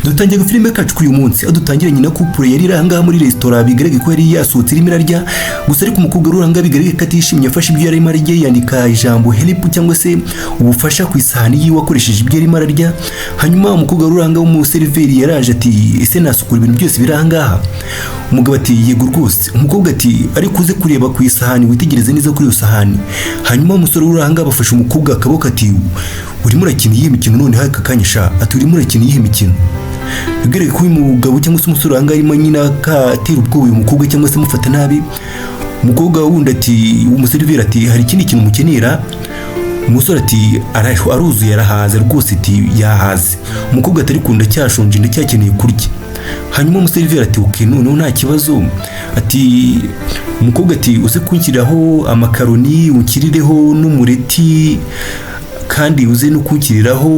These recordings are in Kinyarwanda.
Dutangiye agafilime kacu k'uyu munsi aho dutangiranye na couple yari iri ahangaha muri resitora, bigaragara ko yari yasohotse irimo irarya gusa, ariko umukobwa uri ahangaha bigaragara ko atishimye. Afashe ibyo yarimo arya, yandika ijambo "help" cyangwa se ubufasha ku isahani yiwe akoresheje ibyo yarimo ararya. Hanyuma umukobwa uri ahangaha w'umuseriveri yaraje ati: "Ese nasukura ibintu byose biri ahangaha?" Umugabo ati: "Yego rwose." Umukobwa ati: "Ariko uze kureba ku isahani, witegereze neza kuri iyo sahani." Hanyuma umusore uri ahangaha bafashe umukobwa akaboko ati: "Urimo urakina iyihe mikino noneho aka kanya sha?" Ati: "Urimo urakina iyihe mikino?" Bigaragara ko uyu mugabo cyangwa se umusore ahangaha arimo nyine akatera ubwoba uyu mukobwa cyangwa se amufata nabi. Umukobwa wundi ati, umuseriveri ati: "Hari ikindi kintu mukenera?" Umusore ati: "Aruzuye, arahaze rwose." Ati: "Yahaze." Umukobwa ati: "Ariko ndacyashonje, ndacyakeneye kurya." Hanyuma umuseriveri ati: "Okay, noneho nta kibazo." Ati, umukobwa ati: "Uze kunshyiriraho amakaroni, unshyirireho n'umureti, kandi uze no kunshyiriraho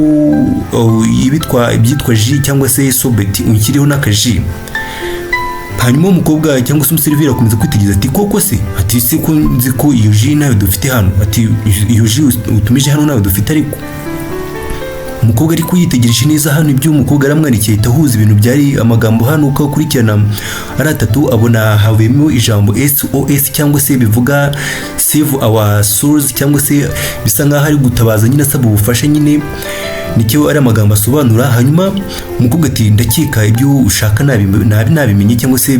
ibyitwa jus cyangwa se sorbet, unshyirireho n'akaji." Hanyuma umukobwa cyangwa se umuseriveri akomeza kwitegereza ati: "Koko se?" Ati: "Se ko nzi ko iyo jus nayo dufite hano?" Ati: "Iyo jus utumije hano nayo dufite." Ariko umukobwa ari kuyitegereje neza hano ibyo umukobwa aramwandikiye, ahita ahuza ibintu byari amagambo hano uko akurikirana ari atatu, abona havuyemo ijambo SOS cyangwa se bivuga "save our souls", cyangwa se bisa nkaho ari gutabaza nyine, asaba ubufasha nyine, nicyo ari amagambo asobanura. Hanyuma umukobwa ati: "Ndakeka ibyo ushaka nabimenye cyangwa se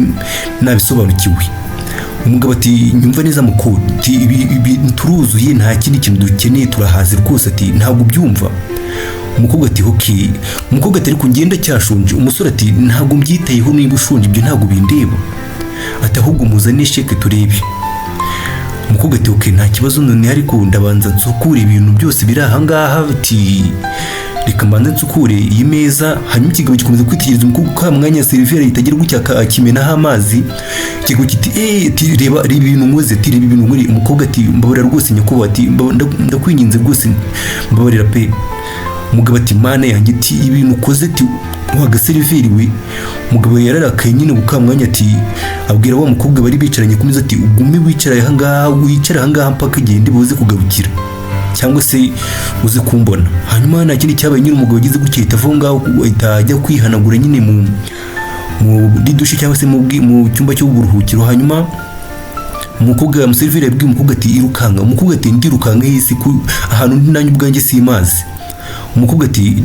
nabisobanukiwe." Umugabo ati: "Nyumva neza mukuru," ati: "Ibi turuzuye, nta kindi kintu dukeneye, turahaze rwose." Ati: "Ntabwo ubyumva." Umukobwa ati: "Okay." Umukobwa ati: "Ariko ngenda cyashonje." Umusore ati: "Ntabwo mbyitayeho niba ushonje, ibyo ntabwo bindeba." Ati: "Ahubwo muzane sheke turebe." Umukobwa ati: "Okay, nta kibazo none, ariko ndabanza nsukure ibintu byose biri aha ngaha." Ati: "Reka mbanze nsukure iyi meza." Hanyuma ikigabo gikomeza kwitegereza umukobwa. Ka mwanya seriveri ahita agira gutya akimenaho amazi. Ikigabo kiti: "Eh," ati: "Reba, reba ibintu nkoze," ati: "Reba ibintu nkore." Umukobwa ati: "Mbabarira rwose nyakubahwa," ati: "Ndakwinginze rwose, mbabarira pe." Umugabo ati: "Mana yanjye," ati: "ibintu ukoze," ati: "wa gaseriveri we." Umugabo yararakaye nyine ku mwanya, ati, abwira wa mukobwa bari bicaranye ku meza ati: "Ugume wicare ahangaha, wicare ahangaha mpaka igihe ndi buze kugarukira cyangwa se uze kumbona." Hanyuma nta kindi cyabaye nyine, umugabo agize gutya ahita ava aho ngaho, ahita ajya kwihanagura nyine muri douche cyangwa se mu cyumba cy'uburuhukiro. Hanyuma umukobwa, umuseriveri yabwiye umukobwa ati: "Irukanga." Umukobwa ati: "Ndirukanka hisi ku ahantu ndi nanjye ubwanjye simazi?" Umukobwa ati: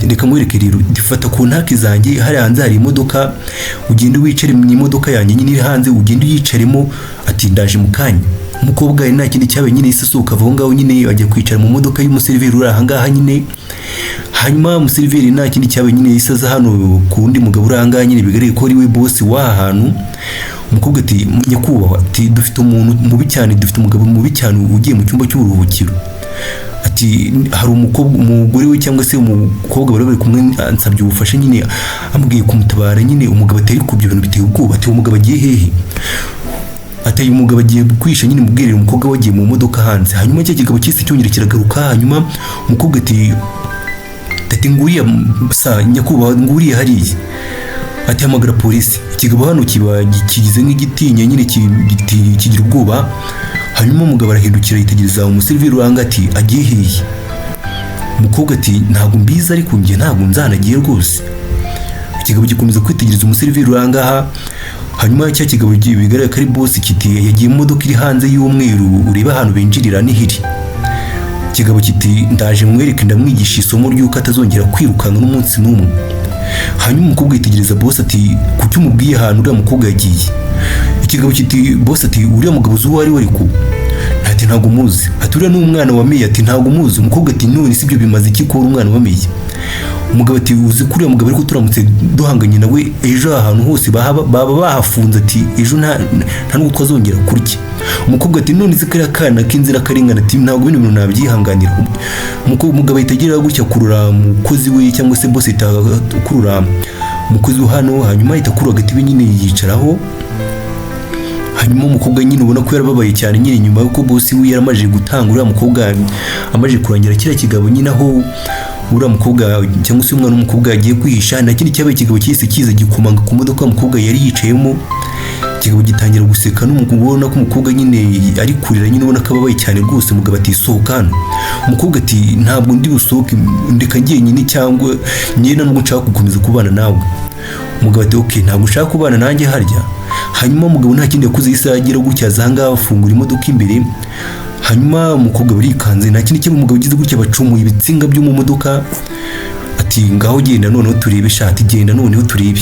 "Reka nkwereke rero, fata contact zanjye, hariya hanze hari imodoka, ugende wicare mu imodoka yanjye nyine iri hanze, ugende uyicaremo." Ati: "Ndaje mu kanya." Umukobwa nta kindi cyabaye nyine, yahise asohoka ava aho ngaho nyine, ajya kwicara mu modoka y'umuseriveri uri aha ngaha nyine. Hanyuma umuseriveri nta kindi cyabaye nyine, yahise aza hano ku wundi mugabo uri aha ngaha nyine, bigaragara ko ari we boss w'aha hantu. Umukobwa ati: "Nyakubahwa," ati: "dufite umuntu mubi cyane, dufite umugabo mubi cyane ugiye mu cyumba cy'uburuhukiro." Ati: "Hari umukobwa, umugore we cyangwa se umukobwa bari kumwe ansabye ubufasha nyine, ambwiye kumutabara nyine." Umugabo atari ku ibyo bintu biteye ubwoba. Ati: "Umugabo agiye hehe?" Ati: "Uyu mugabo agiye kwisha nyine mu bwiherero, umukobwa we agiye mu modoka hanze." Hanyuma cya kigabo cyise cyongera kiragaruka. Hanyuma umukobwa ati: "Nguriya sa nyakubahwa, nguriya hariya." Ati: "Hamagara polisi." Ikigabo hano kiba kigize nk'igitinya nyine, kigira ubwoba. Hanyuma umugabo arahindukira, yitegereza umuseriveri uranga ati: "Agiye hehe?" Umukobwa ati: "Ntabwo mbizi, ariko njye ntabwo nzanagiye rwose." Ikigabo gikomeza kwitegereza umuseriveri urangaha. Hanyuma cya kigabo bigaragara ko ari boss kiti: "Yagiye mu modoka iri hanze y'umweru, urebe ahantu binjirira nihiri." Ikigabo kiti: "Ndaje mwereke, ndamwigisha isomo ry'uko atazongera kwirukanka n'umunsi n'umwe." Hanyuma umukobwa yitegereza boss ati: "Kuki umubwiye ahantu uriya mukobwa yagiye?" Ikigabo kiti, boss ati: "Uriya mugabo uzi uwo ari we?" Ariko ati: "Ntabwo muzi." Ati: "Uriya ni umwana wa meya." Ati: "Ntabwo muzi." Umukobwa ati: "None si ibyo bimaze iki ko uri umwana wa meya?" Umugabo ati: "Uzi ko uriya mugabo, ariko turamutse duhanganye nawe ejo, ahantu hose baba bahafunze." Ati: "Ejo nta nubwo twazongera kurya." Umukobwa ati: "None se kariya kana k'inzirakarengane?" Ati: "Ntabwo bino bintu nabyihanganira." Umugabo ahita agira gutya akurura umukozi we cyangwa se boss ahita akurura umukozi we hano, hanyuma ahita akurura agatebe nyine yicaraho. Hanyuma umukobwa nyine ubona ko yarababaye cyane nyine nyuma y'uko boss we yaramaze gutanga uriya mukobwa, amaze kurangira kiriya kigabo nyine aho uriya mukobwa cyangwa se umwana w'umukobwa yagiye kwihisha. Nta kindi cyabaye, ikigabo cyahise kiza gikomanga ku modoka umukobwa yari yicayemo. Ikigabo Ikigabo gitangira guseka n'umugabo, ubona ko umukobwa nyine ari kurira nyine, ubona ko ababaye cyane rwose. Umugabo ati: "Sohoka hano." Umukobwa ati: "Ntabwo ndi busohoke, ndeka njyenyine, cyangwa njye nubwo nshaka gukomeza kubana nawe." Umugabo ati: "Okay, ntabwo ushaka kubana nanjye harya." Hanyuma umugabo nta kindi yakoze, isaha agira gutya aza ahangaha, afungura imodoka imbere. Hanyuma umukobwa barikanze, nta kindi kintu umugabo ugize gutya, bacumuye ibitsinga byo mu modoka. Ati: "Ngaho genda noneho turebe shati, genda noneho turebe."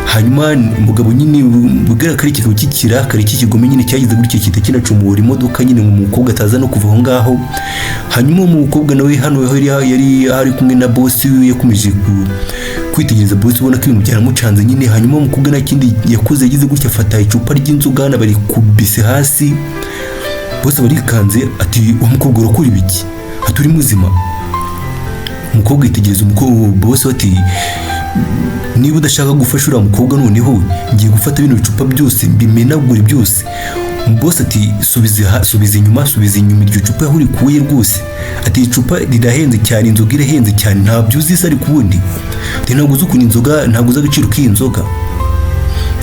Hanyuma umugabo nyine bigaragara ko ari ikigabo cy'ikirakare cy'ikigome nyine, cyagize gutya gihita kinacumura imodoka nyine ngo umukobwa ataza no kuva aho ngaho. Hanyuma umukobwa nawe hano yari ari kumwe na bosi we, yakomeje kwitegereza bosi, ubona ko ibintu byaramucanze nyine. Hanyuma umukobwa nta kindi yakoze, yagize gutya afata icupa ry'inzoga hano barikubise hasi. Bose barikanze. Ati: "Wa mukobwa, urakora ibiki?" Ati: "Uri muzima?" Umukobwa yitegereza umukobwa bosi we, ati: "Niba udashaka gufasha uriya mukobwa, noneho ngiye gufata bino bicupa byose mbimenagure byose." Bosi ati: "Subiza subiza inyuma, subiza inyuma iryo cupa aho urikuye rwose." Ati: "Icupa rirahenze cyane, inzoga irahenze cyane, ntabyo uzi se?" Ariko ubundi ati: "Ntabwo uzi ukuntu inzoga, ntabwo uzi agaciro k'iyi nzoga."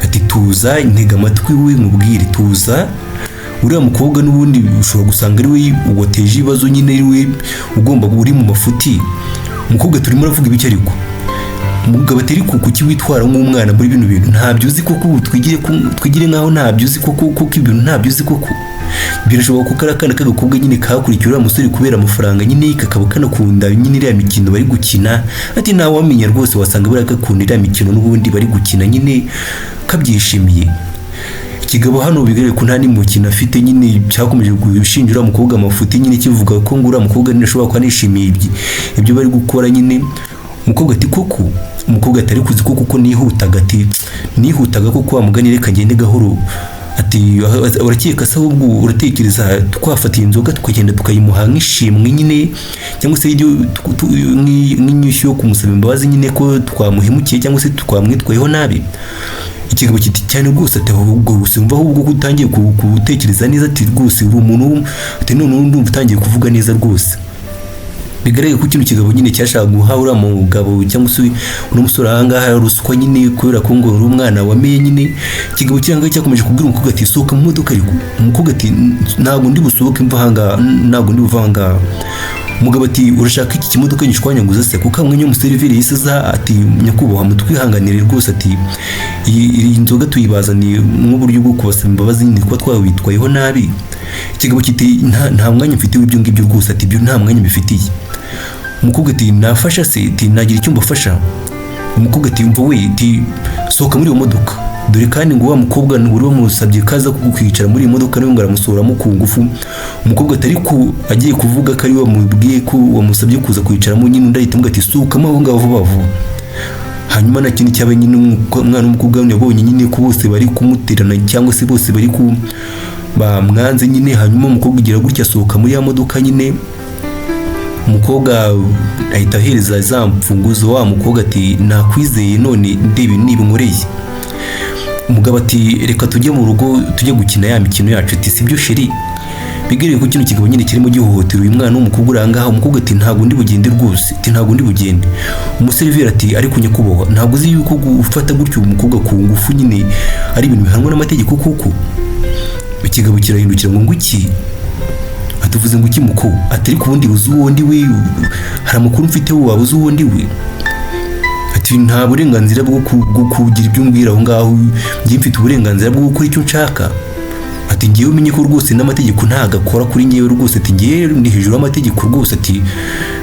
Ati: "Tuza, ntega amatwi we nkubwire, tuza. Uriya mukobwa n'ubundi ushobora gusanga ari we wateje ibibazo nyine, ari we ugomba uri mu mafuti." Umukobwa: "Turimo uravuga ibiki?" Ariko umugabo ati: "Ariko kuki witwara nk'umwana muri bino bintu? Ntabyo uzi koko? Ubu twigire nkaho ntabyo uzi koko? Kuko ibintu ntabyo uzi koko." Birashoboka ko kari akana k'agakobwa nyine kakurikiye uriya musore kubera amafaranga nyine, kakaba kanakunda nyine iriya mikino bari gukina. Ati: "Ntawamenya rwose, wasanga buriya gakunda iriya mikino n'ubundi bari gukina nyine, kabyishimiye." Ikigabo hano bigaragara ko nta n'umukino afite nyine, cyakomeje gushinja uriya mukobwa amafuti nyine, kivuga ko ngo uriya mukobwa nyine ashobora kuba anishimiye ibyo bari gukora nyine. Umukobwa ati: "Koko?" Umukobwa atari kuzi ko kuko nihutaga. Ati: "Nihutaga koko, wa mugani, reka ngende gahoro." Ati: "Urakeka se ahubwo, uratekereza twafata iyi nzoga tukagenda tukayimuha nk'ishimwe nyine, cyangwa se nk'inyishyu yo kumusaba imbabazi nyine ko twamuhemukiye cyangwa se twamwitwayeho nabi?" Ikigabo kiti: "Cyane rwose." Ati: "Ahubwo simva, ahubwo ko utangiye gutekereza neza." Ati: "Rwose uri umuntu." Ati: "Noneho ndumva utangiye kuvuga neza rwose." Bigaragara ko kino kigabo nyine cyashaka guha uriya mugabo cyangwa se uno musore aha ngaha ruswa nyine, kubera ko ngo uri umwana wameye nyine. Ikigabo kiri aha ngaha cyakomeje kubwira umukobwa ati: "Sohoka mu modoka." Ariko umukobwa ati: "Ntabwo ndi busohoke mva aha ngaha, ntabwo ndi buva aha ngaha." Umugabo ati: "Urashaka iki kimodoka gishwanyaguza se?" Kuko mwanya w'umuseriveri yahise aza, ati: "Nyakubahwa, mutwihanganire rwose." Ati: "Iyi nzoga tuyibazaniye nk'uburyo bwo kubasaba imbabazi nyine kuba twabitwayeho nabi." Ikigabo kiti: Nta mwanya mfite w'ibyo ngibyo rwose." Ati: "Ibyo nta mwanya mbifitiye." Umukobwa ati: "Nafasha se?" Ati: "Nagira icyo mbafasha?" Umukobwa ati: "Umva we," ati: "sohoka muri iyo modoka." Dore kandi ngo wa mukobwa uri wamusabye kaza kwicara muri iyi modoka, nawe ngo aramusohoramo ku ngufu. Umukobwa atari ku agiye kuvuga ko ari we wamubwiye ko wamusabye kuza kwicaramo nyine, undi ahita amubwira ati: "Sohokamo aho ngaho vuba vuba." Hanyuma nta kindi cyabaye nyine, umwana w'umukobwa yabonye nyine ko bose bari kumuterana cyangwa se bose bari ku bamwanze nyine. Hanyuma umukobwa igira gutya asohoka muri ya modoka nyine. Umukobwa ahita ahereza za mfunguzo wa mukobwa, ati: "Nakwizeye, none ndebe niba nkoreye." Umugabo ati: "Reka tujye mu rugo tujye gukina ya mikino yacu." Ati: "Sibyo chéri?" Bigaragaye ko kino kigabo nyine kirimo gihohotera uyu mwana w'umukobwa uri aha ngaha. Umukobwa ati: "Ntabwo ndi bugende rwose." Ati: "Ntabwo ndi bugende." Umuseriveri ati: "Ariko nyakubahwa, ntabwo uzi yuko gufata gutyo umukobwa ku ngufu nyine ari ibintu bihanwa n'amategeko koko?" Ikigabo kirahindukira ngo: "Iki?" Atuvuze ngo iki muko? Ati: "Ariko ubundi uzi uwo ndi we? Hari amakuru mfite, waba uzi uwo ndi we?" Ati: "Nta burenganzira bwo kugira ibyo umbwira aho ngaho, njye mfite uburenganzira bwo gukora icyo nshaka." Ati: "Ngewe umenye ko rwose n'amategeko ntago akora kuri ngewe rwose." Ati: "Ngewe ndi hejuru y'amategeko rwose." Ati: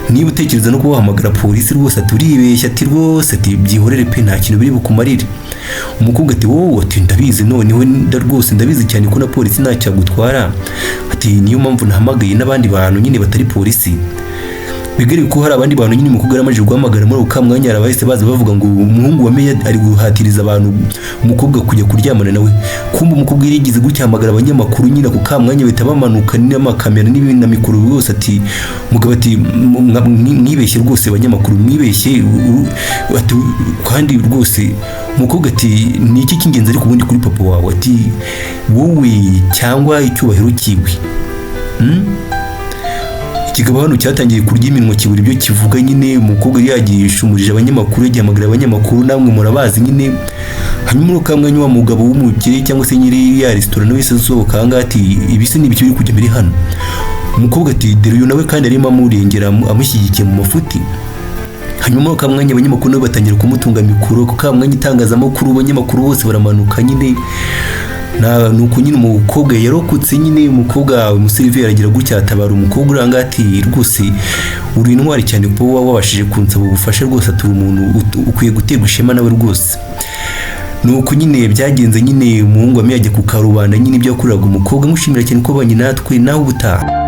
"Niba utekereza no kuba wahamagara polisi rwose," ati, "uribeshya." Ati: "Rwose," ati, "byihorere pe, nta kintu biri bukumarire." Umukobwa ati: "Wowe," ati, "ndabizi noneho rwose ndabizi cyane ko na polisi ntacyagutwara." Ati: "Niyo mpamvu nahamagaye n'abandi bantu nyine batari polisi." Bigaragara ko hari abandi bantu nyine umukobwa yaramaze guhamagara. Muri ako mwanya hari abahise baza bavuga ngo umuhungu wa meya ari guhatiriza abantu umukobwa kujya kuryamana nawe. Kumbe umukobwa yari yagize gutya ahamagara abanyamakuru nyine, ako kamwanya bahita bamanuka n'amakamera n'ibindi na mikoro byose. Ati umugabo ati: "Mwibeshye rwose abanyamakuru, mwibeshye." Ati: "Kandi rwose." Umukobwa ati: "Ni iki cy'ingenzi ariko ubundi kuri papa wawe?" Ati: "Wowe cyangwa icyubahiro cyiwe?" Ikigabo hano cyatangiye kurya iminwa, kibura ibyo kivuga nyine. Umukobwa yari yagiye yishumurije abanyamakuru, yagihamagara abanyamakuru, namwe murabazi nyine. Hanyuma muri ka mwanya, wa mugabo w'umukire cyangwa se nyiri ya resitora nawe wese asohoka ahangaha ati: "Ibise ni ibiki biri kujya mbere hano?" Umukobwa ati: "Dore uyu nawe kandi arimo amurengera, amushyigikiye mu mafuti." Hanyuma muri ka mwanya, abanyamakuru nabo batangira kumutunga mikoro. Ku ka mwanya, itangazamakuru, abanyamakuru bose baramanuka nyine. Nuko nyine umukobwa yarokotse nyine. Umukobwa, umuseriveri aragira gutya atabara umukobwa uri ahangaha ati: "Rwose uri intwari cyane kuba wabashije kunsaba ubufasha rwose." Ati: "Uri umuntu ukwiye guterwa ishema nawe rwose." Nuko nyine byagenze nyine, umuhungu wamenye ajya ku karubanda nyine ibyo yakoreraga umukobwa. Mushimira cyane ko babanye natwe. Nawe ubutaha.